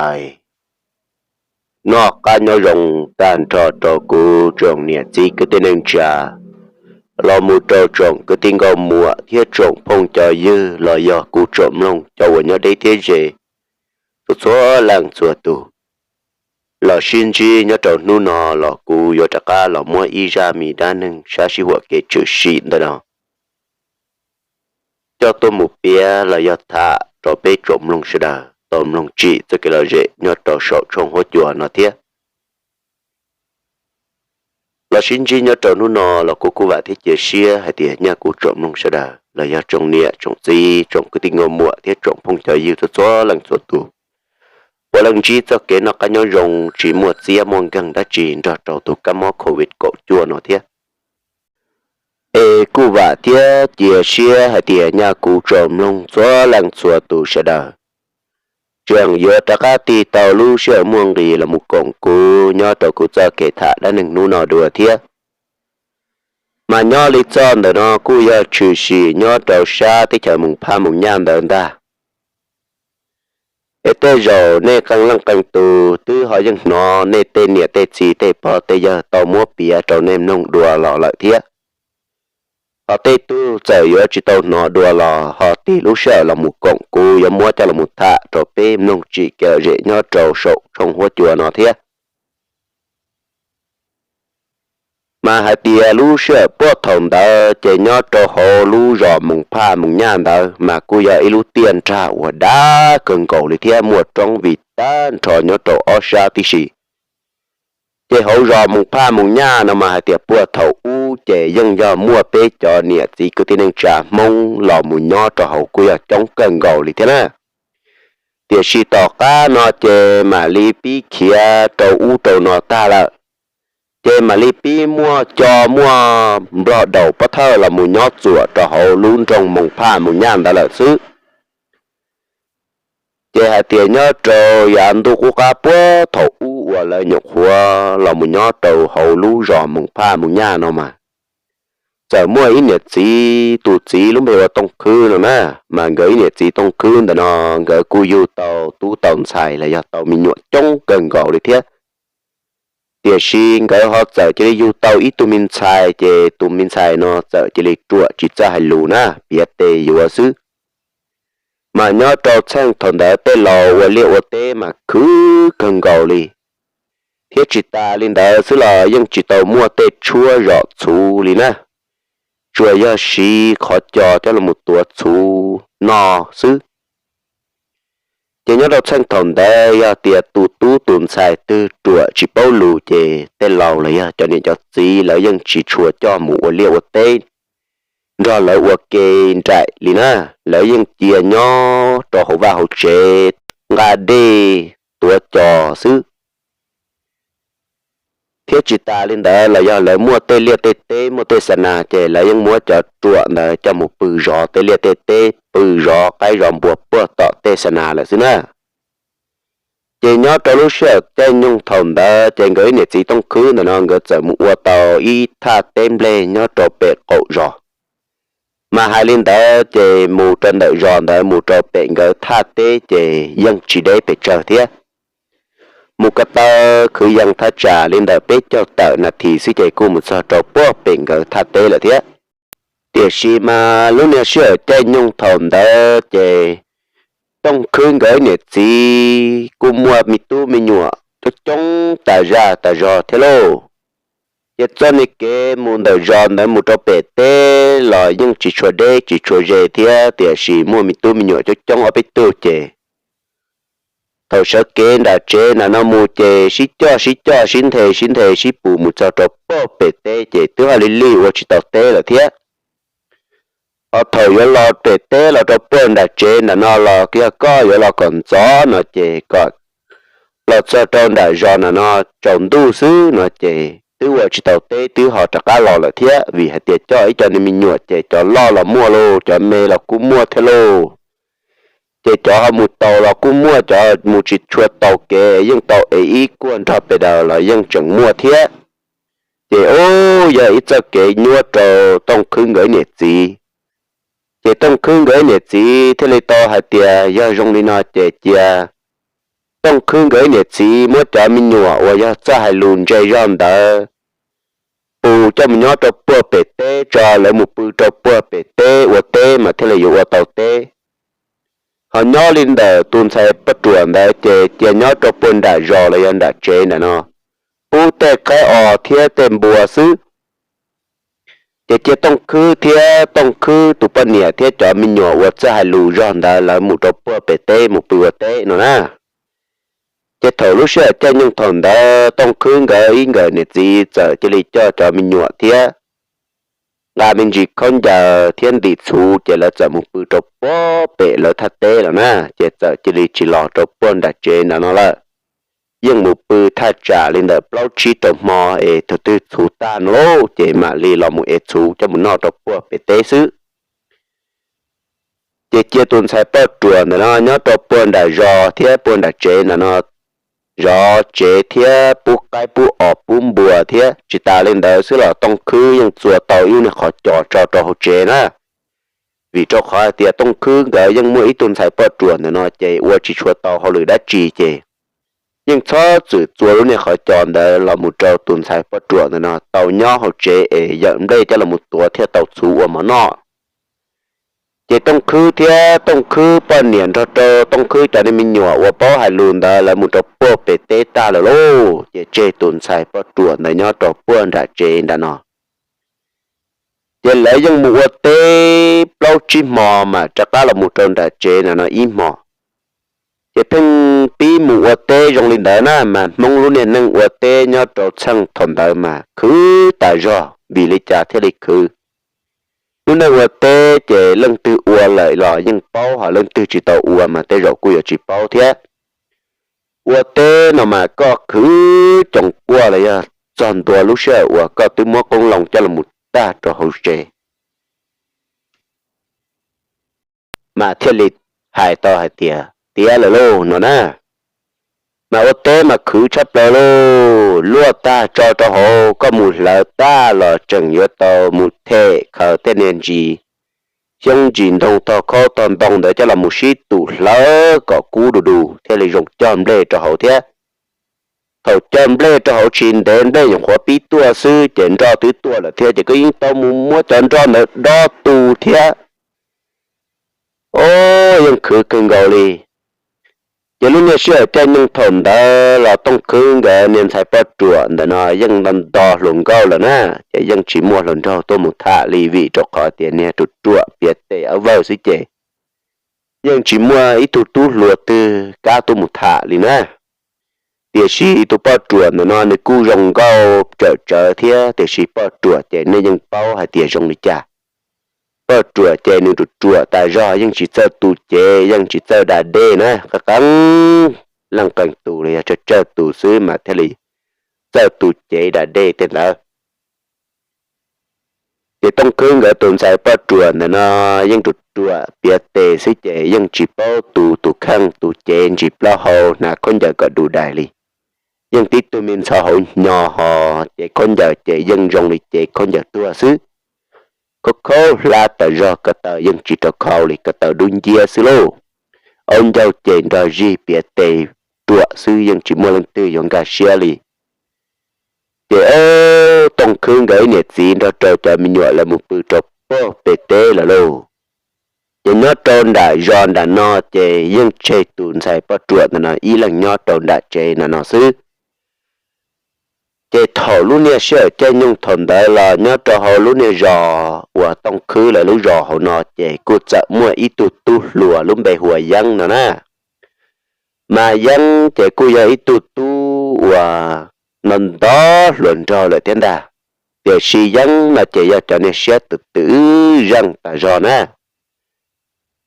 ntxhais noj qab nyob zoo tag nrho rau kuv tsoom niam txiv kwv tij neej tsa, los mus rau tsoom kwv tij nkauj muam thiab tsoom phooj cov ywg los yog kuv tsoom mloog cov uas nyob deb thiab ze txhua txhua leej txhua tus. Los sib ntsib nyob rau hnub no los kuv yuav rov qab los muab ib zaj me dab neeg sab sib huam kev tshwm sim ntawm no coj tuaj mus piav los yog tham rau peb tsoom mloog sawv daws tau mloog tsim txoj kev lom zem nyob rau saum tshooj huab cua no thiab. Los sib ntsib nyob rau hnub no los kuv kuj vam thiab cia siab hais tias nyaj kuv tsoom mloog sawv daws los yog tsoom niam tsoom txiv tsoom kwv tij nkauj muam thiab tsoom phooj cov ywg txhua txhua leej txhua tus puav leej ntsib txoj kev noj qab nyob zoo tsis muaj txiab muaj nkeeg dab tsi nrog rau tus kab mob covid kaum cuaj no thiab. Es kuj vam thiab cia siab hais tias nyaj kuv tsoom mloog txhua leej txhua tus sawv daws tseem yuav rov qab tig tau lub sij hawm muaj nqis los mus koom kuv nyob rau kuv txoj kev tham dab neeg hnub no dua thiab. Mas nyob li txoj ntawm no kuj yog tshwm sim nyob rau sab teb chaws Moos Phaj Moos Nyaj ntawd ntag. Es tej zaum nej qee leej qee tus twb ho yeej hnov nej tej niam tej txiv tej pog tej yawg tau muab piav rau nej mloog dua los lawm thiab. Ho tej tug txawm yuav tsis tau hnov dua los ho tig lub sij hawm los mus koom kuv yuav muab coj los mus tham rau peb mloog tsim kev lom zem nyob rau saum tshooj huab cua no thiab. Mas hais tias lub sij hawm puag thaum ntawd ces nyob rau hauv lub zos Moos Phaj Moos Nyaj ntawd mas kuj yog ib lub tiaj nrag uas dav kawg nkaus li thiab muaj roob vim tag nrho nyob rau ob sab tib si. Ces hauv zos Moos Phaj Moos Nyaj no mas hais tias puag thaum ub ces yeej yog muaj peb cov niam txiv kwv tij neej tsa Hmoob los mus nyob rau hauv kuj yog coob kawg nkaus li thiab na. Tiam sis tom qab no ces mam li pib khiav rau ub rau no tag lawm, ces mam li pib muaj co muaj nplog daum pob thawj los mus nyob txuam rau hauv lub nroog Moos Phaj Moos Nyaj ntawd lawm xwb. Ces hais tias nyob rau yav ntuj qub qab puag thaum ub uas lawv nyuam qhuav los mus nyob rau hauv lub zos Moos Phaj Moos Nyaj no mas, txawm muaj ib niam txiv, tus txiv lub npe ua Tooj Khwb no na, mas nkawd ib niam txiv Tooj Khwb ntawm no nkawd kuj yug tau tub tau ntxhais los yog tau me nyuam coob kawg nkaus li thiab. Tiam sis nkawd ho txawm cia li yug tau ib tug me ntxhais, ces tus me ntxhais no txawm cia li ruam tsis txawj hais lus na, piav tes yuav xwb. Mas nyob rau txheej thaum ntawd tej laus ua liaj ua teb mas khwv kawg nkaus li, thiab tsis tas li ntawd xwb los yeej tsis tau muaj tej tshuab zom txhuv li na, tsuas yog siv qhov co coj los mus tuav txhuv no xwb. Ces nyob rau txheej thaum ntawd yog tias tus tub tus ntxhais twg ruam tsis paub lus ces tej laus los yog cov niam cov txiv lawv yeej tsis tshua coj mus ua liaj ua teb nrog lawv ua ke nraim li na, lawv yeej cia nyob rau hauv vaj hauv tsev, nqa dej, tuav co xwb. Thiab tsis tas li ntawd los yog lawv muaj tej liaj tej teb muaj tej xa nas ces lawv yeej muab cov ruam ntawd coj mus pw zov tej liaj tej teb, pw zov qaib zov npua puag tom tej xa nas lawm xwb na. Ces nyob rau lub sij hawm caij nyoog thaum ntawd ces nkawd ib niam txiv Tooj Khwb ntawm no nkawd txawm mus ua tau ib thaj teb nplej nyob rau pem qaum zos. Mas hais li ntawd ces mus rau ntawm zos ntawd mus rau pem nkawd thaj teb ces yeej tsis deb pes tsawg thiab. Mus ko taw kwv yees thaj tsam li ntawm peb caug tawm nas this xwb ces kuj mus txog rau puag pem nkawd thaj teb lawm thiab. Tiam sis mas lub niag sij hawm caij nyoog thaum ntawd ces Tooj Khwb nkawd niam txiv kuj muaj me tub me nyuam coob coob tas zaj tas zog thiab lauj. Ces txoj niag kev mus ntawm zos ntawd mus rau pem teb los yeej tsis tshua deb tsis tshua ze thiab, tiam sis muaj me tub me nyuam coob coob ob peb tug ces thaum sawv kev nram tsev nram no mus ces sib coj sib coj sib nthe sib nthe sib pus mus txog rau puag pem teb ces twb ho li li ua tsis tau teb lawm thiab. Ho thaum yuav los pem teb los rau puag nram tsev nram no los yog koj yuav los kom ntxov no ces kom los txog rau nram zos nram no tsaus ntuj xwb no ces twb ua tsis tau teb twb ho rov qab los lawm thiab, vim hais tias coj ib co niag me nyuam ces cov loj los muaj lauj, cov me los kuj muaj thiab lauj. Ces cov ho mus taus los kuj muaj, cov mus tsis tshua taus kev yeej tau ev ib kuag nrog pes daws los yeej tseem muaj thiab. Ces ub, yog ib txoj kev nyuaj rau Tooj Khwb nkawd niam txiv. Ces Tooj Khwb nkawd niam txiv thiaj li tau hais tias yog zoo li no ces cia Tooj Khwb nkawd ib niam txiv muab cov me nyuam uas yog txawj hais lus ntse zog ntawd pus coj mus nyob rau puag pem teb, tso lawv mus pw rau puag pem teb ua teb mas thiaj li yuav ua tau teb. Ho nyob li ntawm tus ntxhais poj ruam ntawd ces cia nyob rau puag nram zos los yog nram tsev ntawm no, pub tej qaib os thiab tej npua xwb. Ces cia Tooj Khwb thiab Tooj Khwb tus poj niam thiab cov me nyuam uas txawj hais lus zog ntawd lawv mus rau puag pem teb mus pw ua teb no na. Ces thaum lub sij hawm caij nyoog thaum ntawd Tooj Khwb nkawd ib nkawd niam txiv txawm cia li coj cov me nyuam thiab nqa me ntsis khaub ncaws thiab ntim txhuv ces lawv txawm mus pw rau puag pem lawv thaj teb lawm na. Ces txawm cia li tsis los rau puag nram tsev ntawm no lawm. Yeej mus pw thaj tsam li ntawm plaub tsib rau hmo es thaum twg txhuv tag no lauj ces mam li los mus ev txhuv coj mus noj rau puag pem teb xwb. Ces cia tus ntxhais poj ruam ntawm no nyob rau puag nram zos thiab puag nram tsev ntawm no, zov tsev thiab pub qaib pub os pub npua thiab. Tsis tas li ntawd xwb los Tooj Khwb yeej txua tau ib lub niag qhov cos tso rau hauv tsev na. Vim rau qhov hais tias Tooj Khwb nkawd yeej muaj ib tug ntxhais poj ruam ntawm no ces ua tsis tshua tau hauj lwm dab tsi ces yeej txhob txwm txua lub niag qhov cos ntawd los mus rau tus ntxhais poj ruam ntawm no tau nyob hauv tsev es yawm nplej coj los mus tuav thiaj tau txhuv ua mov noj. Ces Tooj Khwb thiab Tooj Khwb poj niam nrog rau Tooj Khwb cov niag me nyuam uas paub hais lus ntawd lawv mus rau puag pem teb tag lawm lauj, ces tseg tus ntxhais poj ruam ntawd nyob rau puag nram tsev nram no. Ces lawv yeej mus ua teb plaub tsib hmo mas rov qab los mus rau nram tsev nram no ib hmo. Ces pheej pib mus ua teb zoo li ntawd na, mas Hmoob lub niag neej ua teb nyob rau txheej thaum ntawd mas khwv tas zog. Vim li cas thiaj li khwv? Lub neej ua teb ces leej twg ua lawm los yeej paub, ho leej twg tsis tau ua mas tej zaum kuj yuav tsis paub thiab. Ua teb no mas koj khwv coos quaj los yog txog ntua lub sij hawm uas koj twb muab qoob loo coj los mus tag rau hauv tsev mas thiaj li hais tau hais tias tiav lawm lauj no na. Mas ua teb mas khwv tshaj plaws lauj, luaj tag tso rau hauv, koj mus hlawv tag los tseem yuav tau mus them khaws tej niag ntsis xyoob ntsis ntoo tog khaub tog ntoo ntawd coj los mus sib tum hlawv kom kub du du thiaj li zoo cog nplej rau hauv thiab. Thaum cog nplej rau hauv tsis ntev nplej nyuam qhuav pib tuaj xwb ces nroj twb tuaj lawm thiab, ces koj yeej tau mus muab cov nroj ntawd dob tu thiab. Ob, yeej khwv kawg nkaus li. Ces lub niag sij hawm caij nyoog thaum ntawd los Tooj Khwb nkawd niag ntxhais poj ruam ntawm no yeej nto nto hluas nkauj lawm na, ces yeej tsis muaj hluas nraug tuaj mus tham li vim rau qhov tias niag ruam ruam piav tes awb vawj xwb ces yeej tsis muaj ib tug tub hluas twg kam tuaj mus tham li na. Tiam sis tus poj ruam ntawm no nws kuj zoo nkauj tsawm tsawv thiab, tiam sis poj ruam ces nej yeej paub hais tias zoo li cas. Poj ruam ces nws ruam ruam tas zog, yeej tsis txawj tu cev, yeej tsis txawj da dej na, qeeb qeeb, leej qee tus los yog tsawg tsawg tus xwb mas thiaj li txawj tu cev da dej tej ntawd. Ces Tooj Khwb nkawd tus ntxhais poj ruam ntawm no yeej ruam ruam piav tes xwb ces yeej tsis paub tu tus kheej tus cev, ntsis plaub hau, hnav khaub ncaws kom du dais li. Yeej tib tug me ntxhov hauv hnyo ho cev khaub ncaws ces yeej zoo li cev khaub ncaws tuag xwb. Khaub khaub hlab tas zog, ko taw yeej tsis rau khau li, ko taw dub nciab xwb lauj. Aub ncaug ces nrog zig piav tes ruam xwb, yeej tsis muaj leej twg yuav nkag siab li. Ces ob, Tooj Khwb nkawd ib niam txiv nrog rau cov me nyuam lawv mus pw rau puag pem teb lawm lauj. Ces nyob rau nram zos nram no ces yeej tseg tus ntxhais poj ruam ntawm no ib leeg nyob rau nram tsev nram no xwb. Ces thaum lub niag sij hawm caij nyoog thaum ntawd los nyob rau hauv lub niag zos uas Tooj Khwb lawv lub zos hauv no ces kuj txawm muaj ib tug tub hluas lub npe hu ua Yeeb no na. Mas Yeeb ces kuj yog ib tug tub uas nto nto hluas nraug lawm thiab ntag. Tiam sis Yeeb no ces yog cov niag siab twm twm zeej tas zog na.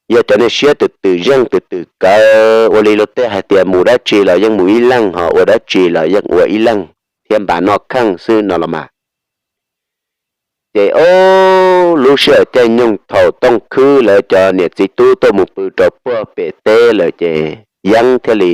Yog cov niag siab twm twm zeej twm twm kawv, ua li luag tej hais tias mus dab tsi los yeej mus ib leeg, ho ua dab tsi los yeej ua ib leeg thiab npam noj kheej xwb no los mas. Ces ob, lub sij hawm caij nyoog thaum Tooj Khwb lawv cov niam txiv tub tuaj mus pw rau puag pem teb lawm ces Yeeb thiaj li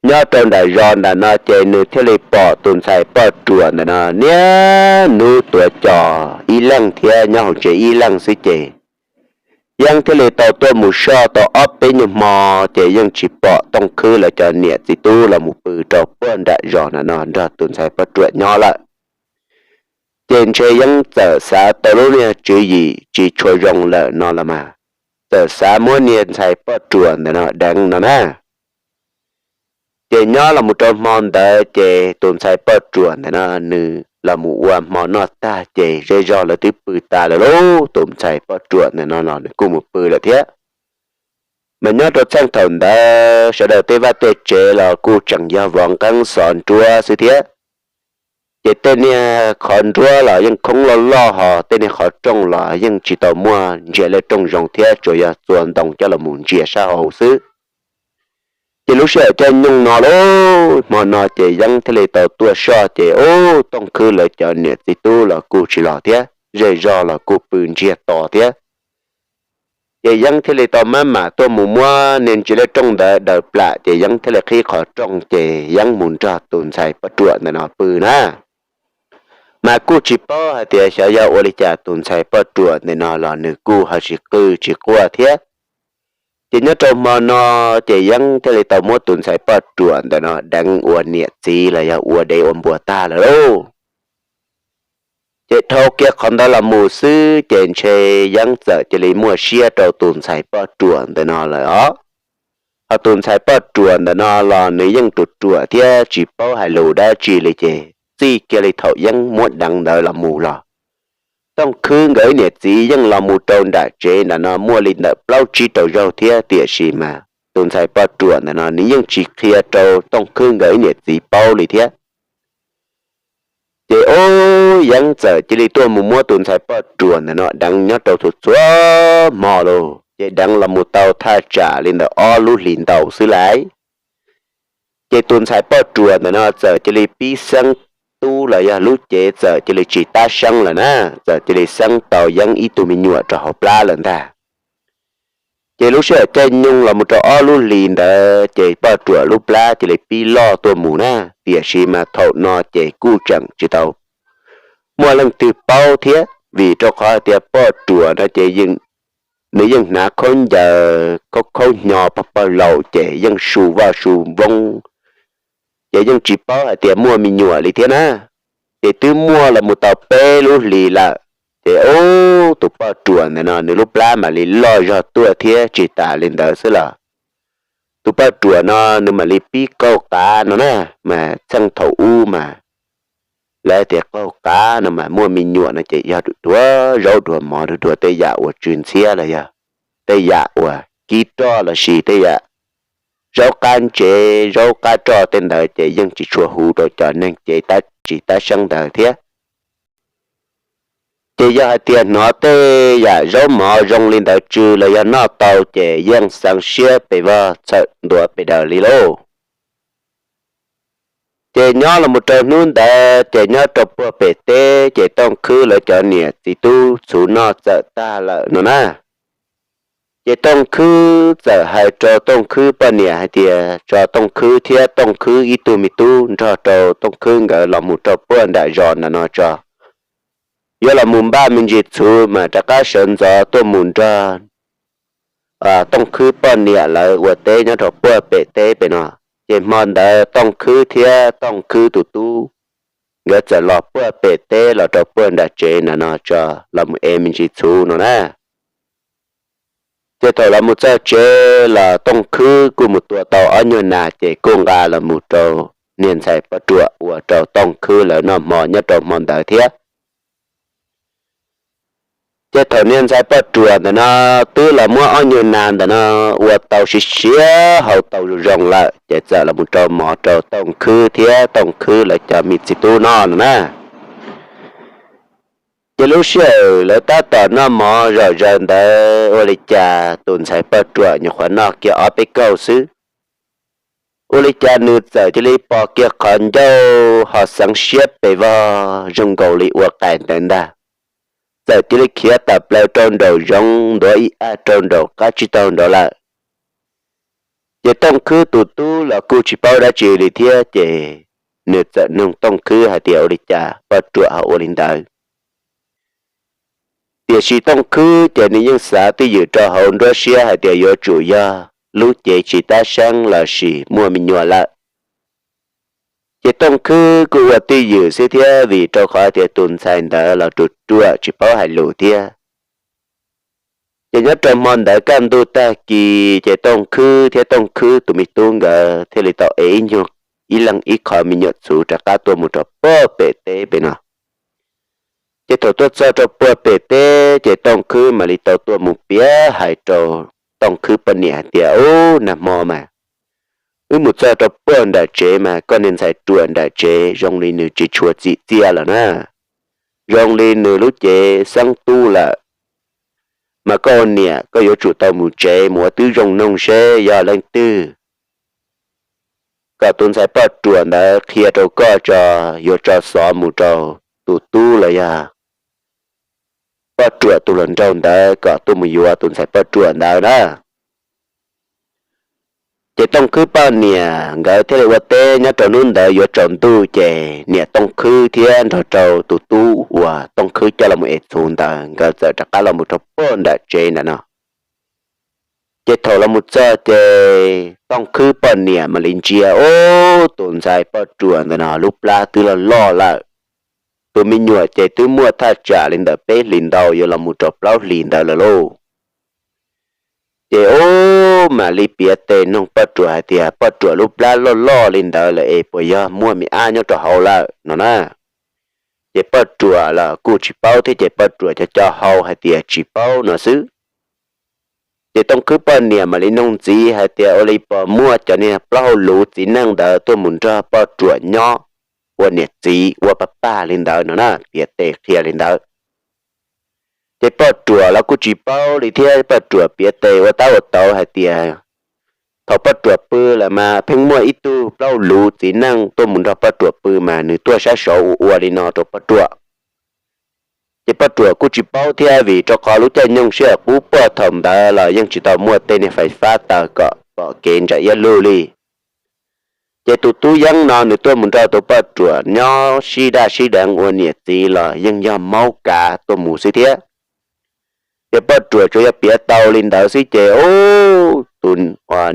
nyob rau nram zos nram no ces nws thiaj li pom tus ntxhais poj ruam ntawm no niaj hnub tuav cos ib leeg thiab nyob hauv tsev ib leeg xwb ces Yeeb thiaj li tau tuaj mus soj tau ob peb nyuag hmo, ces yeej tsis pom Tooj Khwb lawv cov niam txiv tub los mus pw rau puag nram zos na no nrog tus ntxhais poj ruam nyob lawm. Ces ntshe Yeeb txawm xav tau lub niag tswv yim tsis tshua zoo lawm no los mas, txawm xav muab niag ntxhais poj ruam ntawm no deev no na. Ces nyob los mus rau hmo ntawd ces tus ntxhais poj ruam ntawm no nws los mus ua hmo noj tag ces zej zog lawv twb pw tas lawm lauj, tus ntxhais poj ruam ntawm no los nws kuj mus pw lawm thiab. Mas nyob rau txheej thaum ntawd sawv daws tej vaj tej tsev los kuj tseem yog vov nqeeb xov nruab xwb thiab. Ces tej niag qhov nruab los yeej khoob loj loj hos tej niag qhov rooj los yeej tsis tau muaj ntsia lej rooj zoo thiab, tsuas yog txua ntoo coj los mus ntsia sab hauv xwb. Ces lub sij hawm caij nyoog no lauj, hmo no ces Yeeb thiaj li tau tuaj soj ces ub, Tooj Khwb lawv cov niam txiv tub los kuj tsis los thiab, zej zog los kuj pw ntsiag to thiab. Ces Yeeb thiaj li tau maj mam tuaj mus muab niag ntsia lej rooj ntawd daws plam ces Yeeb thiaj li qhib qhov rooj ces Yeeb mus nrog tus ntxhais poj ruam ntawm no pw na. Mas kuj tsis paub hais tias xyov yog ua li cas tus ntxhais poj ruam ntawm no los nws kuj ho tsis qw tsis quaj thiab. Ces nyob rau hmo no ces Yeeb thiaj li tau muab tus ntxhais poj ruam ntawm no deev ua niam txiv los yog ua dev ua npua tag lawm lauj. Ces dhau kiag qhov ntawd los mus xwb ces ntshe Yeeb txawm cia li muaj siab rau tus ntxhais poj ruam ntawm no lawm os. Ho tus ntxhais poj ruam ntawm no los nws yeej ruam ruam thiab tsis paub hais lus dab tsi li ces txij kiag li thaum Yeeb muab deev ntawd los mus los Tooj Khwb nkawd ib niam txiv yeej los mus rau nram tsev nram no muaj li ntawm plaub tsib rau zaug thiab, tiam sis mas tus ntxhais poj ruam ntawm no nws yeej tsis qhia rau Tooj Khwb nkawd ib niam txiv paub li thiab. Ces ub, Yeeb txawm cia li tuaj mus muab tus ntxhais poj ruam ntawm no deev nyob rau txhua txhua hmo lauj, ces deev los mus tau thaj tsam li ntawm ob lub hlis ntau xwb lauj. Ces tus ntxhais poj ruam ntawm no txawm cia li pib xeeb tub los yog lub cev txawm cia li tsis tab seeb lawm na, txawm cia li xeeb tau Yeeb ib tug me nyuam rau hauv plab lawm ntag. Ces lub sij hawm caij nyoog los mus rau ob lub hlis ntawd ces poj ruam lub plab cia li pib loj tuaj mus na, tiam sis mas thaum no ces kuj tseem tsis tau muaj leej twg paub thiab, vim rau qhov hais tias poj ruam no ces nws yeej hnav khaub ncaws khaub khaub hnyo pog pawg laus ces yeej su vaj su voob, ces yeej tsis paub hais tias muaj me nyuam li thiab na. Ces twb muaj los mus tau peb lub hlis lawm, ces ub, tus poj ruam ntawm no nws lub plab mam li loj zog tuaj thiab, tsis tas li ntawd xwb los tus poj ruam no nws mam li pib qaug qav no na. Mas txheej thaum ub mas lawv tias qaug qav no mas muaj me nyuam no ces yog dhuav zaub dhuav mov, dhuav tej yam uas tsw ntxhiab los yog tej yam uas kib roj los sis tej yam zaub qab ntsev zaub qab roj tej ntawd ces yeej tsis tshua huv rau cov neeg cev tab tsis tab seeb ntawd thiab. Ces yog hais tias hnov tej yam zaub mov zoo li ntawd tsw los yog noj tau ces yeej xeev siab pes vog txhawm ntua pes daws li lauj. Ces nyob los mus rau hnub ntawd ces nyob rau puag pem teb ces Tooj Khwb lawv cov niam txiv tub txhuv noj txawm tag lawm no na. Ces Tooj Khwb txawm hais rau Tooj Khwb poj niam hais tias tso Tooj Khwb thiab Tooj Khwb ib tug me tub nrog rau Tooj Khwb nkawd los mus rau puag nram zos ntawm no tso, yuav los mus npaj me ntsis txhuv mas rov qab sawv ntxov tuaj mus nrog Tooj Khwb poj niam lawv ua teb nyob rau puag pem teb pem no. Ces hmo ntawd Tooj Khwb thiab Tooj Khwb tus tub nkawd txawm los puag pem teb los rau puag nram tsev ntawm no tso, los mus ev me ntsis txhuv no na. Ces thaum los mus txog tsev los Tooj Khwb kuj mus tua tau ob nyuag nas ces kuj nqa los mus rau niag ntxhais poj ruam uas rau Tooj Khwb lawv noj hmo nyob rau hmo ntawd thiab. Ces thaum niag ntxhais poj ruam ntawm no twb los muab ob nyuag nas ntawm no ua tau siav siav haus tau zoo zoo lawm ces txawm los mus rau mov rau Tooj Khwb thiab Tooj Khwb lawv cov me txiv tub noj no na. Ces lub sij hawm lawv tab tom noj mov zom zaws ntawd ua li cas tus ntxhais poj ruam nyuam qhuav noj kiag ob peb kaug xwb, ua li cas nws txawm cia li pom kiag qhov ncauj ho xeev siab pes vog zoo nkaus li ua qais ntawd ntag. Txawm cia li khiav tawm plaws rau nraum zoov ntuav ib ab rau nraum qab tsib taug nraud lawm. Ces Tooj Khwb tus tub los kuj tsis paub dab tsi li thiab ces nws txawm nug Tooj Khwb hais tias ua li cas poj ruam ho ua li ntawd. Tiam sis Tooj Khwb ces nws yeej xav twj ywm rau hauv nruab siab hais tias yuav tsum yog lub cev tsis tab seeb lossis muaj me nyuam lawm. Ces Tooj Khwb kuj ua twj ywm xwb thiab vim rau qhov tias tus ntxhais ntawd los ruam ruam tsis paub hais lus thiab. Ces nyob rau hmo ntawd kaj ntug tag kis ces Tooj Khwb thiab Tooj Khwb tus me tub nkawd thiaj li tau ev ib nyuag ib leeg ib qho me nyuam txhuv rov qab tuaj mus rau puag pem teb pem no. Ces thaum tuaj txog rau puag pem teb ces Tooj Khwb mam li tau tuaj mus piav hais rau Tooj Khwb poj niam hais tias, Ub, nag hmo mas wb mus txog rau puag nram tsev mas koj niag ntxhais ruam nram tsev zoo li nws tsis tshua txim txiaj lawm na, zoo li nws lub cev xeeb tub lawm. Mas koj ua niam koj yuav tsum tau mus tsev mus ua tib zoo noog seb yog leej twg kom tus ntxhais poj ruam ntawd qhia rau koj tso, yuav tso xov mus rau tus tub los yog poj ruam tus hluas nraug ntawd kom tuaj mus yuav tus ntxhais poj ruam ntawd na. Ces Tooj Khwb poj niam nkawd thiaj li ua teb nyob rau hnub ntawd yuav tsaus ntuj ces niam Tooj Khwb thiab nrog rau tus tub uas Tooj Khwb coj los mus ev txhuv ntawd nkawd txawm rov qab los mus rau puag nram tsev ntawm no. Ces thaum los mus txog ces Tooj Khwb poj niam mam li ntsia, Ub, tus ntxhais poj ruam ntawm no lub plab twb loj loj lawm. Tus me nyuam ces twb muaj thaj tsam li ntawm peb hlis ntau yuav los mus rau plaub hlis ntawd lawm lauj. Ces ub, mam li piav tes noog poj ruam hais tias, Poj ruam, lub plab loj loj li ntawd lawm es puas yog muaj me ab nyob rau hauv lawm? No na. Ces poj ruam los kuj tsis paub thiab ces poj ruam co co hau hais tias tsis paub no xwb. Ces Tooj Khwb poj niam mam li noog ntxiv hais tias, Ua li puas muaj cov niag plaub hau luv txiv neej ntawd tuaj mus nrog poj ruam nyob ua niam txiv ua pab pag li ntawd? No na, piav tes qhia li ntawd. Ces poj ruam los kuj tsis paub li thiab, poj ruam piav tes ua tab ua tauv hais tias thaum poj ruam pw lawm mas pheej muaj ib tug plaub hau luv txiv neej tuaj mus nrog poj ruam pw mas nws tuaj sab saud ua ua li no rau poj ruam. Ces poj ruam kuj tsis paub thiab vim rau qhov lub caij nyoog sij hawm qub puag thaum ntawd los yeej tsis tau muaj tej niag fais fab taws kom pom kev ntsa iab lug li. Ces tus tub yeeb no nws tuaj mus nrog tus poj ruam nyob sib daj sib deev ua niam txiv los yeej yog maub kav tuaj mus xwb thiab. Ces poj ruam tsuas yog piav tau li ntawd xwb ces ub, tus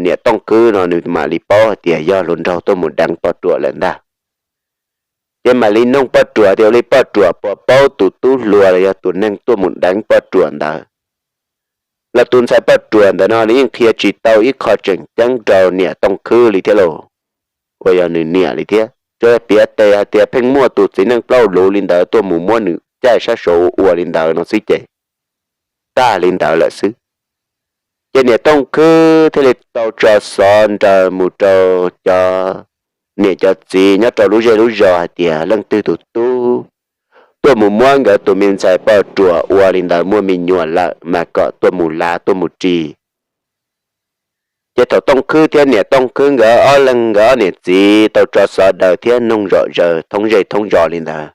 niam Tooj Khwb no nws mam li paub hais tias yog hluas nraug tuaj mus deev poj ruam lawm ntag. Ces mam li noog poj ruam tias, Ua li poj ruam puas paub tus tub hluas los yog tus neeg tuaj mus deev poj ruam ntawd? Los tus ntxhais poj ruam ntawm no nws yeej qhia tsis tau ib qho tseem ceeb rau niam Tooj Khwb li thiab lauj, uas yog nws niam li thiab, tsuas yog piav tes hais tias pheej muaj tus txiv neej plaub hau luv li ntawd tuaj mus muab nws caij sab saud ua ua li ntawd no xwb ces tag li ntawd lawm xwb. Ces niam Tooj Khwb thiaj li tau tso xov nraws mus rau cov niam cov txiv nyob rau lub zej lub zos hais tias leej twg tus tub tuaj mus muab nkawd tus me ntxhais poj ruam ua li ntawd muaj me nyuam lawm mas kom tuaj mus lav tuaj mus ris. Ces thaum Tooj Khwb thiab niam Tooj Khwb nkawd ob leeg nkawd ob niam txiv tau tso xov daws thiab noog zom zaws thoob zej thoob zos li ntawd,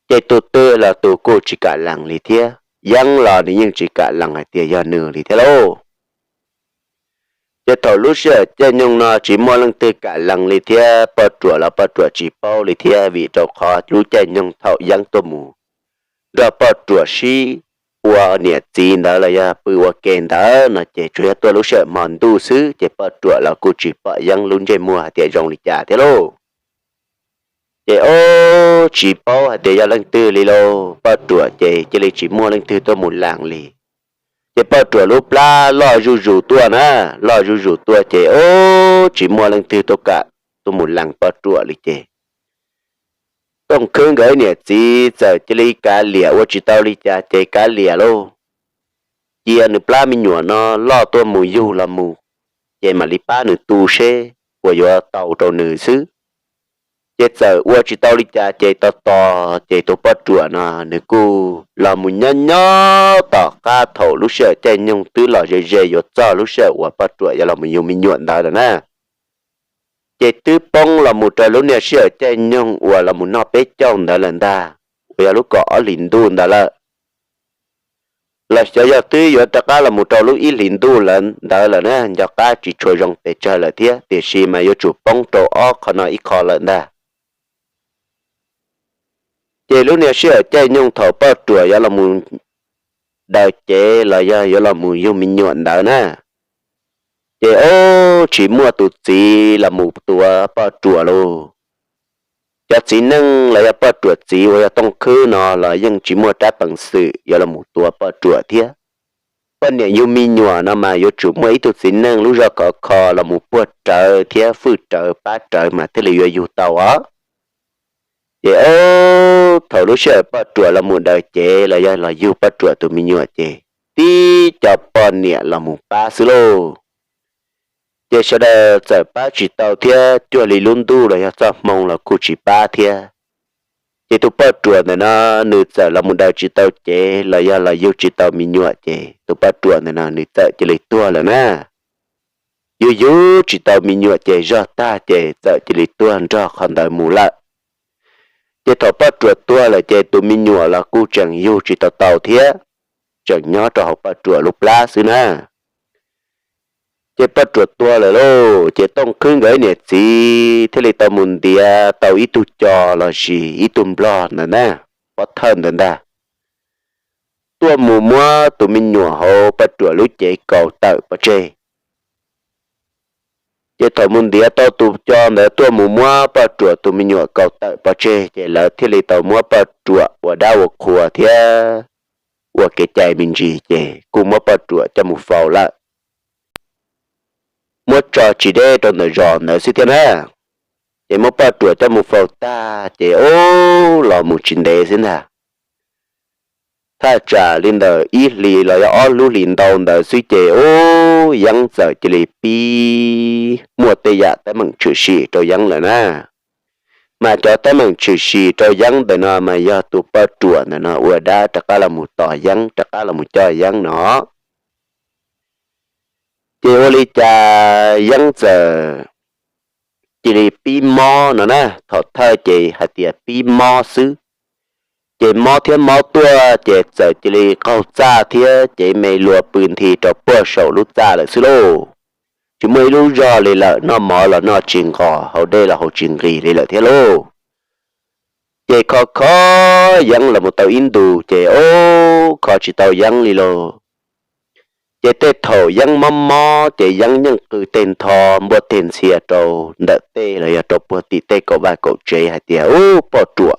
ces tus twg los tus kuj tsis kam lees li thiab, yeeb los nws yeej tsis kam lees hais tias yog nws li thiab lauj. Ces thaum lub sij hawm caij nyoog no tsis muaj leej twg kam lees li thiab, poj ruam los poj ruam tsis paub li thiab vim rau qhov lub caij nyoog thaum yeeb tuaj mus nrog poj ruam sib ua niam txiv ntawd los yog pw ua ke ntawd no ces tsuas yog tuaj lub sij hawm hmo ntuj xwb ces poj ruam los kuj tsis pom yeeb lub ntsej muag hais tias zoo li cas thiab lauj. Ces ob tsis paub hais tias yog leej twg li lauj, poj ruam ces cia li tsis muaj leej twg tuaj mus lees li. Ces poj ruam lub plab loj zuj zus tuaj na, loj zuj zus tuaj ces ob tsis muaj leej twg tuaj kam tuaj mus lees poj ruam li ces Tooj Khwb nkawd niam txiv txawm cia li kav liam ua tsis tau li cas ces kav liam lauj, cia nws plab me nyuam no loj tuaj mus yug los mus, ces mam li pab nws tu seb puas yuav tau rau nws xwb. Ces txawm ua tsis tau li cas ces tos tos ces tus poj ruam no nws kuj los mus nyob nyob tom qab thaum lub sij hawm caij nyoog twb los ze ze yuav txog lub sij hawm uas poj ruam yuav los mus yug me nyuam ntawd lawm na. Ces twb poob los mus rau lub niag sij hawm caij nyoog uas los mus noj peb caug ntawd lawm ntag, uas yog lub kaum ob hlis ntuj ntawd lawm. Los xyov yog twb yuav rov qab los mus rau lub ib hlis ntuj lawm ntawd lawm na, nco qab tsis tshua zoo pes tsawg lawm thiab, tiam sis mas yuav tsum poob rau ob qho no ib qho lawm ntag. Ces lub niag sij hawm caij nyoog thaum poj ruam yuav los mus daws cev los yog yuav los mus yug me nyuam ntawd na. Ces ob tsis muaj tus txiv los mus tuav Poj Ruam lauj. Cov txiv neej los yog Poj Ruam txiv uas yog Tooj Khwb no los yeej tsis muaj rab peev xwm yuav los mus tuav Poj Ruam thiab. Poj niam yug me nyuam no mas yuav tsum muaj ib tug txiv neej lub zog khov kho los mus puag rawv thiab fwj rawv pab rawv mas thiaj li yuav yug tau os. Ces ob thaum lub sij hawm Poj Ruam los mus daws cev los yog los yug Poj Ruam tus me nyuam ces tib co poj niam los mus pab xwb lauj. Ces sawv daws txawm pab tsis tau thiab cuag li lub ntuj los yog txoj hmoo los kuj tsis pab thiab. Ces tus Poj Ruam ntawm no nws txawm los mus daws tsis tau cev los yog los yug tsis tau me nyuam ces tus Poj Ruam ntawm no nws txawm cia li tuag lawm na. Yug yug tsis tau me nyuam ces zog tag ces txawm cia li tuag nrog qhov ntawd mus lawm. Ces thaum Poj Ruam tuag lawm ces tus me nyuam los kuj tseem yug tsis tau tau thiab, tseem nyob rau hauv Poj Ruam lub plab xwb na. Ces Poj Ruam tuag lawm lauj, ces Tooj Khwb nkawd niam txiv thiaj li tau mus ntiav tau ib tug co los sis ib tug nplog ntawd na, pov thawj ntawd ntag, tuaj mus muab tus me nyuam hauv Poj Ruam lub cev kaus tawm pov tseg. Ces thaum mus ntiav tau tus co ntawd tuaj mus muab Poj Ruam tus me nyuam kaus tawm pov tseg ces lawv thiaj li tau muab Poj Ruam ua dab ua qhua thiab ua kev cai me ntsis ces kuj muab Poj Ruam coj mus faus lawm. Muab tso tsis deb rau ntawm zos ntawd xwb thiab na. Ces muab Poj Ruam coj mus faus tag ces ub los mus tsis ntev xwb ntag, thaj tsam li ntawm ib hlis los yog ob lub hlis ntau ntawd xwb ces ub Yeeb txawm cia li pib muaj tej yam teeb meem tshwm sim rau Yeeb lawm na. Mas cov teeb meem tshwm sim rau Yeeb ntawm no mas yog tus Poj Ruam ntawm no ua dab rov qab los mus tos Yeeb rov qab los mus coj Yeeb no. Ces ua li cas Yeeb txawm cia li pib mob no na, thaum thawj ces hais tias pib mob xwb, ces mob thiab mob tuaj ces txawm cia li qaug txaj thiab cev me luas pw nthi rau puag saum lub txaj lawm xwb lauj. Tsis muaj ib lub zog li lawm, noj mov los noj tsis nqos, haus dej los haus tsis nqis li lawm thiab lauj. Ces kho kho Yeeb los mus tau ib ntus ces ub kho tsis tau Yeeb li lauj. Ces tej thaum Yeeb mob mob ces Yeeb yeej qw teg ntho npuaj teg ntxhia rau ntawm tej los yog rau puag tim tej kaum vaj kaum tsev hais tias, Ub, Poj Ruam,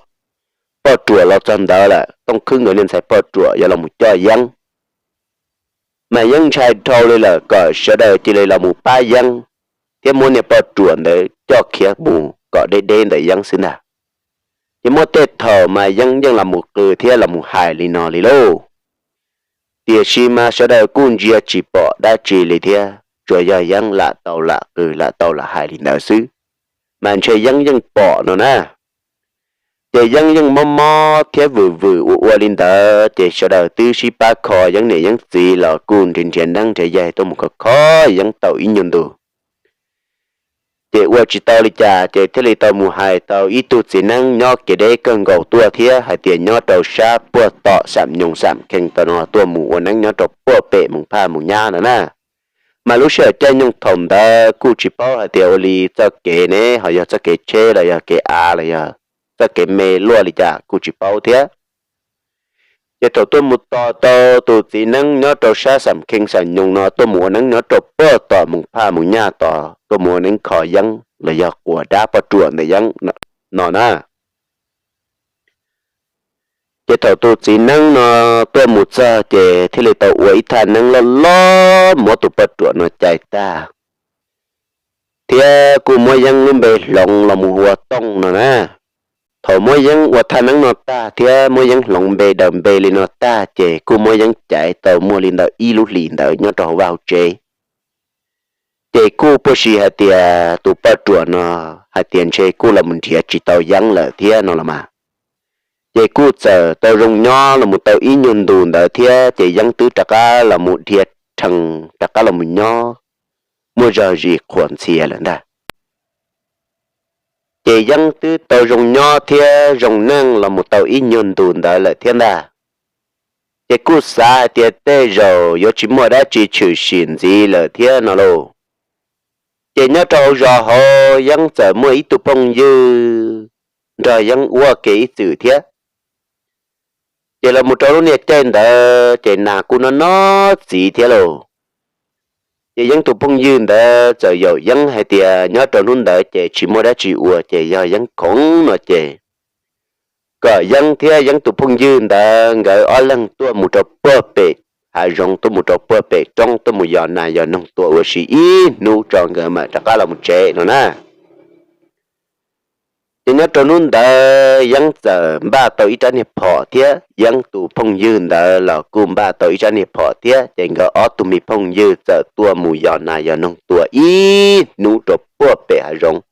Poj Ruam los txog ntawd lawm, Tooj Khwb nkawd niag ntxhais Poj Ruam yuav los mus coj Yeeb. Mas Yeeb ntshai dhau li lawm kom sawv daws cia li los mus pab Yeeb thiab muab niag Poj Ruam ntawd coj khiav mus kom deb deb ntawm Yeeb xwb ntag. Ces muaj tej thaum mas Yeeb yeej los mus qw thiab los mus hais li no li lauj. Tiam sis mas sawv daws kuj ntsia tsis pom dab tsi li thiab, tsuas yog Yeeb lam tau lam qw lam tau lam hais li ntawd xwb, mas ntshe Yeeb yeej pom no na. Ces Yeeb yeej mob mob thiab vwm vwm ua ua li ntawd ces sawv daws twb sib pab kho, Yeeb niam Yeeb txiv los kuj nrhiav nrhiav neeb nrhiav yaig tuaj mus kho kho Yeeb tau ib nyuag ntus. Ces ua tsis tau li cas ces thiaj li tau mus hais tau ib tug txiv neeb nyob kev deb kawg nkaus tuaj thiab hais tias nyob rau sab puag tom Xam Nyoos Xam Khees tau no tuaj mus ua neeb nyob rau puag pem Moos Phaj Moos Nyab no na. Mas lub sij hawm caij nyoog thaum ntawd kuj tsis paub hais tias ua li txoj kev ne ho yog txoj kev tsheb los yog kev av los yog txoj kev me luaj li cas kuj tsis paub thiab. Ces thaum tuaj mus tos tau tus txiv neeb nyob rau sab Xam Khees Xam Nyoos no tuaj mus ua neeb nyob rau puag tom Moos Phaj Moos Nyab tos tuaj mus ua neeb kho Yeeb los yog quas dab Poj Ruam ntawm Yeeb no na. Ces thaum tus txiv neeb no tuaj mus txog ces thiaj li tau ua ib thaj neeb loj loj muab tus Poj Ruam no cais tag, thiab kuj muab Yeeb lub npe hloov los mus hu ua Tooj no na. Thaum muab Yeeb ua thaj neeb no tag thiab muab Yeeb hloov npe daws npe li no tag ces kuj muab Yeeb cais tau muaj li ntawm ib lub hlis ntawd nyob rau hauv vaj hauv tsev. Ces kuj puag sim hais tias tus Poj Ruam no hais tias ntshe kuj los mus nrhiav tsis tau Yeeb lawm thiab no los mas. Ces kuj txawm tau zoo nyob los mus tau ib nyuag ntus ntawd thiab ces Yeeb twb rov qab los mus dhia rhees rov qab los mus nyob muaj zog zis qhuas ntxhias lawm ntag. Ces Yeeb twb tau zoo nyob thiab zoo neej los mus tau ib nyuag ntus ntawd lawm thiab ntag. Ces kuj xav hais tias tej zaum yuav tsis muaj dab tsi tshwm sim ntxiv lawm thiab no lauj. Ces nyob rau hauv zos hauv Yeeb txawm muaj ib tug phooj ywg nrog Yeeb ua ke ib txwm thiab. Ces los mus rau lub niag caij ntawd ces nas kuj no no txiv thiab lauj. Ces Yeeb tus phooj ywg ntawd txawm yaum Yeeb hais tias nyob rau hnub ntawd ces tsis muaj dab tsi ua ces yog Yeeb khoov no ces kom Yeeb thiab Yeeb tus phooj ywg ntawd nkawd ob leeg tuaj mus rau puag pem hav zoov, tuaj mus rau puag pem roob, tuaj mus yos nas yos noog tua ua si ib hnub tso nkawd mam rov qab los mus tsev no na. Ces nyob rau hnub ntawd Yeeb txawm npaj tau ib rab niag phom thiab, Yeeb tus phooj ywg ntawd los kuj npaj tau ib rab niag phom thiab, ces nkawd ob tug me phooj ywg txawm tuaj mus yos nas yos noog tua ib hnub rau puag pem hav zoov.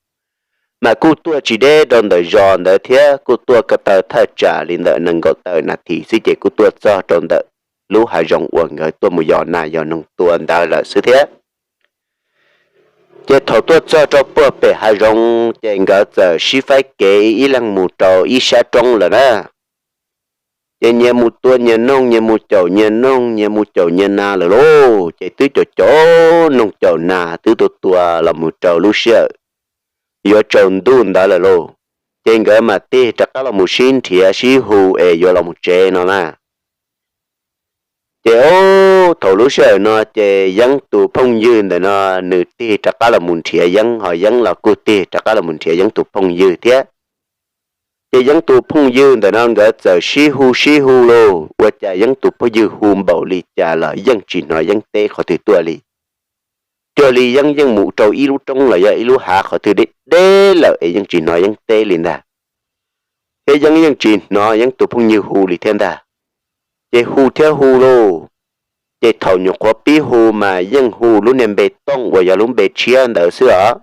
Mas kuj tuaj tsis deb rau ntawm zos ntawd thiab, kuj tuaj ko taw thaj tsam li ntawm nees nkaum tawm nas this xwb ces kuj tuaj txog rau ntawm lub hav zoov uas nkawd tuaj mus yos nas yos noog tua ntawd lawm xwb thiab. Ces thaum tuaj txog rau puag pem hav zoov ces nkawd txawm sib faib kev ib leeg mus rau ib sab roob lawm na. Ces nyias mus tua nyias noog, nyias mus caum nyias noog, nyias mus caum nyias nas lawm lauj. Ces twb caum caum noog caum nas twb tua tua los mus rau lub sij hawm yuav tsaus ntuj ntawd lawm lauj. Ces nkawd mam tig rov qab los mus sib nrhiav sib hu es yuav los mus tsev no na. Ces o, thaum lub sij hawm no ces Yeeb tus phooj ywg ntawm no nws tig rov qab los mus nrhiav Yeeb, ho Yeeb los kuj tig rov qab los mus nrhiav Yeeb tus phooj ywg thiab. Ces Yeeb tus phooj ywg ntawm no nkawd txawm sib hu sib hu lauj, ua cas Yeeb tus phooj ywg hu npaum li cas los yeej tsis hnov Yeeb teb qhov twg tuaj li. Cuag li Yeeb yeej mus rau ib lub roob los yog ib lub hav qhov twg deb deb lawm es yeej tsis hnov Yeeb teb li ntag. Thiab Yeeb yeej tsis hnov Yeeb tus phooj ywg hu li thiab ntag. Ces hu thiab hu lauj, ces thaum nyuam qhuav pib hu mas yeej hu lub niag npe Tooj uas yog lub npe tshiab ntawd xwb os.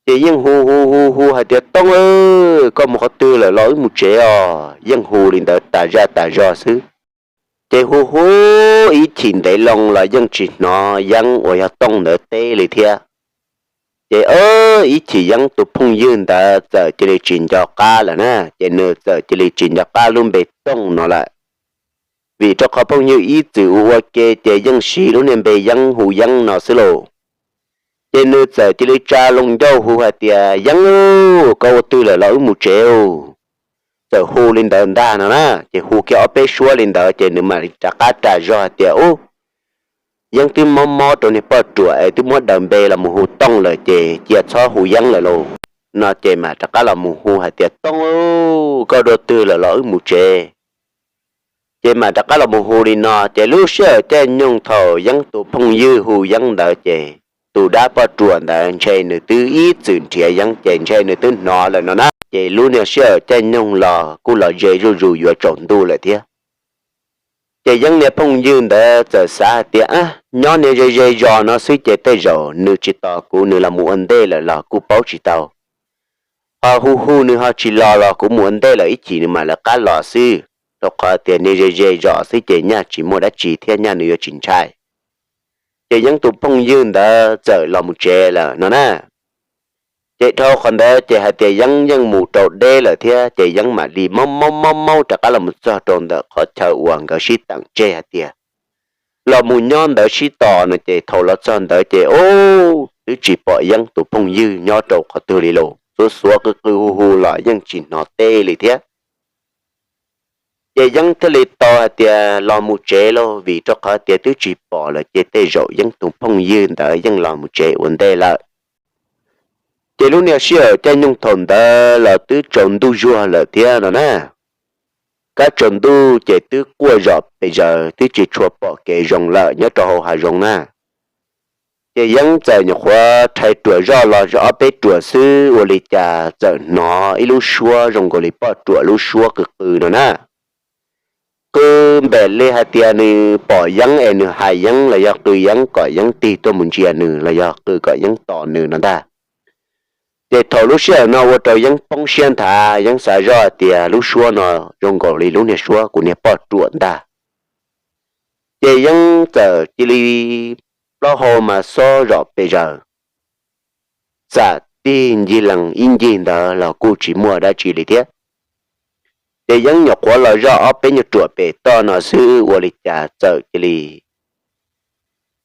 Ces yeej hu hu hu hu hais tias, Tooj, koj mus qhov twg lawm los wb mus tsev os. Yeej hu li ntawd tas zaj tas zog xwb. Ces hu hu ib chim ntev loo los yeej tsis hnov Yeeb uas yog Tooj ntawd teb li thiab. Ces ib chim Yeeb tus phooj ywg ntawd txawm cia li tsis nco qab lawm na, ces nws txawm cia li tsis nco qab lub npe Tooj no lawm. Vim rau qhov phooj ywg ib txwm ua ua ke ces yeej siv lub niag npe Yeeb hu Yeeb no xwb lauj. Ces nws txawm cia li tsa loo ncauj hu hais tias, Yeeb, koj ua twg lawm los wb mus tsev. Txawm hu li ntawd ntag no na, ces hu kiag ob peb suab li ntawd ces nws mam li rov qab ras zog hais tias, Ub, Yeeb twb mob mob rau niag poj ruam es twb muab daws npe los mus hu Tooj lawm ces cia txhob hu Yeeb lawm lauj. No ces mam rov qab los mus hu hais tias, Tooj, koj dua twg lawm los wb mus tsev. Ces mam rov qab los mus hu li no, ces lub sij hawm caij nyoog thaum Yeeb tus phooj ywg hu Yeeb ntawd ces tus dab poj ruam ntawd ntshe nws twb ib txwm nrhiav Yeeb ces ntshe nws twb hnov lawm no na. Ces lub niag sij hawm caij nyoog los kuj los ze zuj zus yuav tsaus ntuj lawm thiab. Ces Yeeb niag phooj ywg ntawd txawm xav hais tias, Ab, nyob niag ze ze zos no xwb ces tej zaum nws tsis tos kuv, nws los mus ua ntej lawm los kuj paub tsis tau. Ho hu hu nws ho tsis los los kuv mus ua ntej lawm ib chim nws mam lawv qab los xwb, rau qhov tias niag ze ze zos xwb ces nyaj tsis muaj dab tsi thiab nyaj nws yuav tsis ntshai. Ces Yeeb tus phooj ywg ntawd txawm los mus tsev lawm no na. Ces dhau qhov ntawd ces hais tias Yeeb yeej mus rau deb lawm thiab ces Yeeb mam li maub maub maub maub rov qab los mus txog rau ntawm qhov chaw uas nkawd sib teem tseg hais tias los mus nyob ntawd sib tos no ces thaum los txog ntawd ces ub, twb tsis pom Yeeb tus phooj ywg nyob rau qhov twg li lauj, xuav xuav qw qw hu hu los yeej tsis hnov teb li thiab. Ces Yeeb thiaj li tau hais tias los mus tsev lauj, vim rau qhov tias twb tsis pom lawm ces tej zaum Yeeb tus phooj ywg ntawd yeej los mus tsev ua ntej lawm. Ces lub niag sij hawm caij nyoog thaum ntawd los twb tsaus ntuj zuag lawm thiab no na. Kab tsaus ntuj ces twb quaj zom pes zaws twb tsis tshua pom kev zoo lawm nyob rau hauv hav zoov na. Ces Yeeb txawm nyuam qhuav rhais ruam zoj los ob peb ruam xwb ua li cas txawm hnov ib lub suab zoo nkaus li poj ruam lub suab qw qw no na. Qw npaum li hais tias nws pom Yeeb es nws hais Yeeb los yog qw Yeeb kom Yeeb tig tuaj mus ntsia nws los yog qw kom Yeeb tos nws no ntag. Ces thaum lub sij hawm no ua rau Yeeb poob siab nthav, Yeeb xav zoj hais tias lub suab no zoo nkaus li lub niag suab kuv niag poj ruam ntag. Ces Yeeb txawm cia li plaub hau mas xob zom pes zaws, txawm tig ncig lees ib ncig ntawd los kuj tsis muaj dab tsi li thiab. Ces Yeeb nyuam qhuav los zoj ob peb nyuag ruam pem toj no xwb ua li cas txawm cia li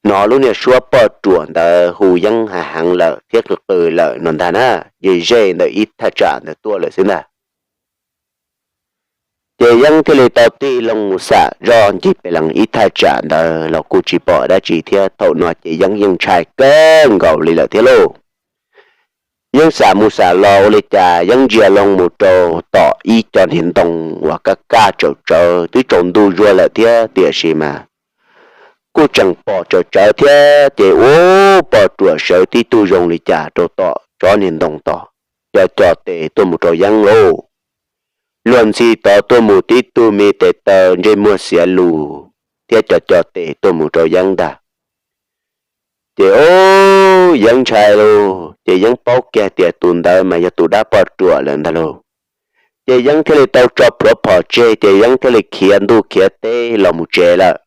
hnov lub niag suab poj ruam ntawd hu Yeeb heev heev lawm thiab qw qw lawm no ntag na, ze ze ntawm ib thaj tsam ntawd tuaj lawm xwb ntag. Ces Yeeb thiaj li tau tig loo mus xam zoj ncig pem lees ib thaj tsam ntawd los kuj tsis pom dab tsi thiab. Thaum no ces Yeeb yeej ntshai kawg nkaus li lawm thiab lauj. Yeeb xam mus xam los ua li cas Yeeb ntsia loo mus rau tom ib co niag ntoo uas kaj kaj tsaum tsawv, twb tsaus ntuj zuag lawm thiab tiam sis mas kuj tseem pom tsaus tsawv thiab. Ces ua poj ruam sawv tib tug zoo li cas rau tom tsob niag ntoo tod, co co tes tuaj mus rau Yeeb lauj. Luag ntxhi tod tuaj mus tib tug me tes taw ntsej muag xiav lus thiab co co tes tuaj mus rau Yeeb ntag. Ces o, Yeeb ntshai lauj, ces Yeeb paub kiag tias tus ntawd mas yog tus dab poj ruam lawm ntag lauj. Ces Yeeb thiaj li tau tso plhuav phom tseg, ces Yeeb thiaj li khiav ntuj khiav teb los mus tsev lawm.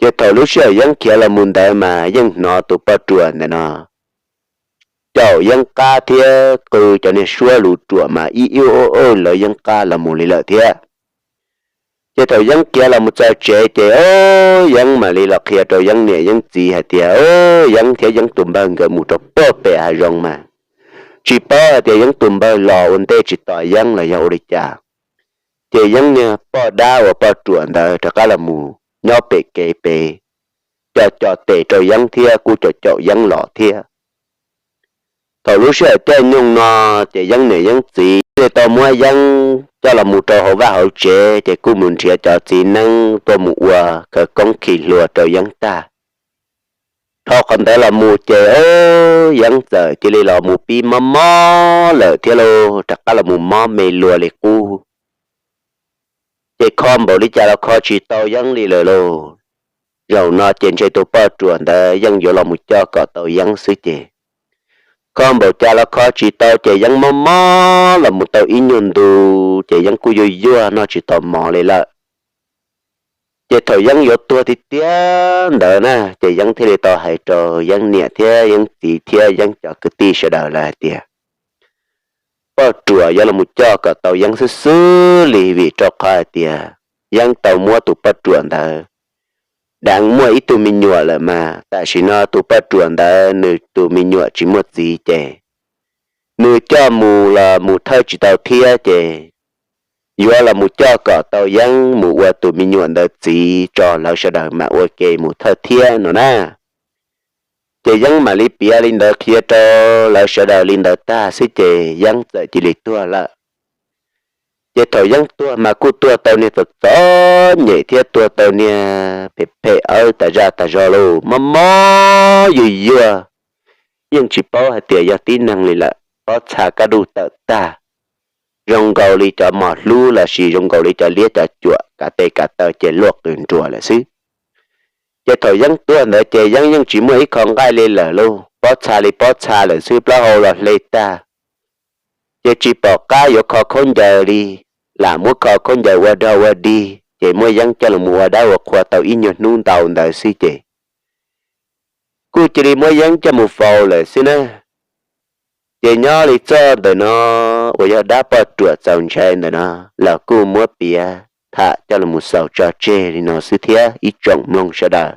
Ces thaum lub sij hawm Yeeb khiav los mus ntawd mas yeej hnov tus poj ruam ntawm no caum Yeeb qab thiab qw cov niag suab lus ruam mas ib ib ua lawv Yeeb qab los mus li lawm thiab. Ces thaum Yeeb khiav los mus txog tsev ces o, Yeeb mam li los qhia rau Yeeb niam Yeeb txiv hais tias o, Yeeb thiab Yeeb tus npawg nkawd mus rau puag pem hav zoov mas tsis paub hais tias Yeeb tus npawg los ua ntej tsis tos Yeeb los yog ua li cas. Ces Yeeb niag poj dab uas poj ruam ntawd rov qab los mus nyob pem kev pem, co co tes rau Yeeb thiab kuj caum caum Yeeb los thiab. Thaum lub sij hawm caij nyoog no, ces Yeeb niam Yeeb txiv thiaj li tau muab Yeeb coj los mus rau hauv vaj hauv tsev, ces kuj mus nrhiav cov txiv neeb tuaj mus ua khawv koob khi hlua rau Yeeb tag. Dhau qhov ntawd los mus ces o, Yeeb txawm cia li los mus pib mob mob lawm thiab lauj, rov qab los mus mob me lua li qub. Ces kho npaum li cas los kho tsis tau Yeeb li lawm lauj. Zaum no ces ntshe tus poj ruam ntawd yeej yuav los mus coj kom tau Yeeb xwb ces kho npaum cas los kho tsis tau ces Yeeb mob mob los mus tau ib nyuag ntu, ces Yeeb kuj yuag yuag noj tsis tau mov li lawm. Ces thaum Yeeb yuav tuag tiag tiag ntawd na, ces Yeeb thiaj li tau hais rau Yeeb niam thiab Yeeb txiv thiab Yeeb cov kwv tij sawv daws lawm hais tias poj ruam yuav los mus coj kom tau Yeeb xwb xwb li, vim rau qhov hais tias Yeeb tau muab tus poj ruam ntawd deev muaj ib tug me nyuam lawm mas tam sim no tus poj ruam ntawd nws tus me nyuam tsis muaj txiv ces nws coj mus los mus thawj tsis tau thiab ces yuav los mus coj kom tau Yeeb mus ua tus me nyuam ntawd txiv tso lawv sawv daws mam ua ke mus thawj thiab no na. Ces Yeeb mam li piav li ntawd qhia rau lawv sawv daws li ntawd tag xwb ces Yeeb txawm cia li tuag lawm. Ces thaum Yeeb tuag mas kuj tuag tau niag txom txom nyem thiab tuag tau niag phem phem awb tas zaj tas zog lauj, mob mob yuag yuag, yeej tsis paub hais tias yog tib neeg li lawm, pob txha kaj duj tawm tag, zoo nkaus li cov mos hlub lossis zoo nkaus li cov liab cov cuam kav tes kav taw ces luaj qws nruas lawm xwb. Ces thaum Yeeb tuag ntawd ces Yeeb yeej tsis muaj ib qho nqaij li lawm lauj, pob txha li pob txha lawm xwb, plaub hau los hle tag. Ces tsis pom qab yuav kho khaub ncaws li, lam muab kho khaub ncaws ua dog ua dig, ces muab Yeeb coj los ua dab ua qhua tau ib nyuag hnub ntau ntawd xwb ces kuj cia li muab Yeeb coj mus faus lawm xwb na. Ces nyob li txoj ntawm no uas yog dab poj ruam txaus ntshai ntawm no los kuj muab piav tham coj los xaus tso tseg li no xwb thiab ib tsoom mloog sawv daws.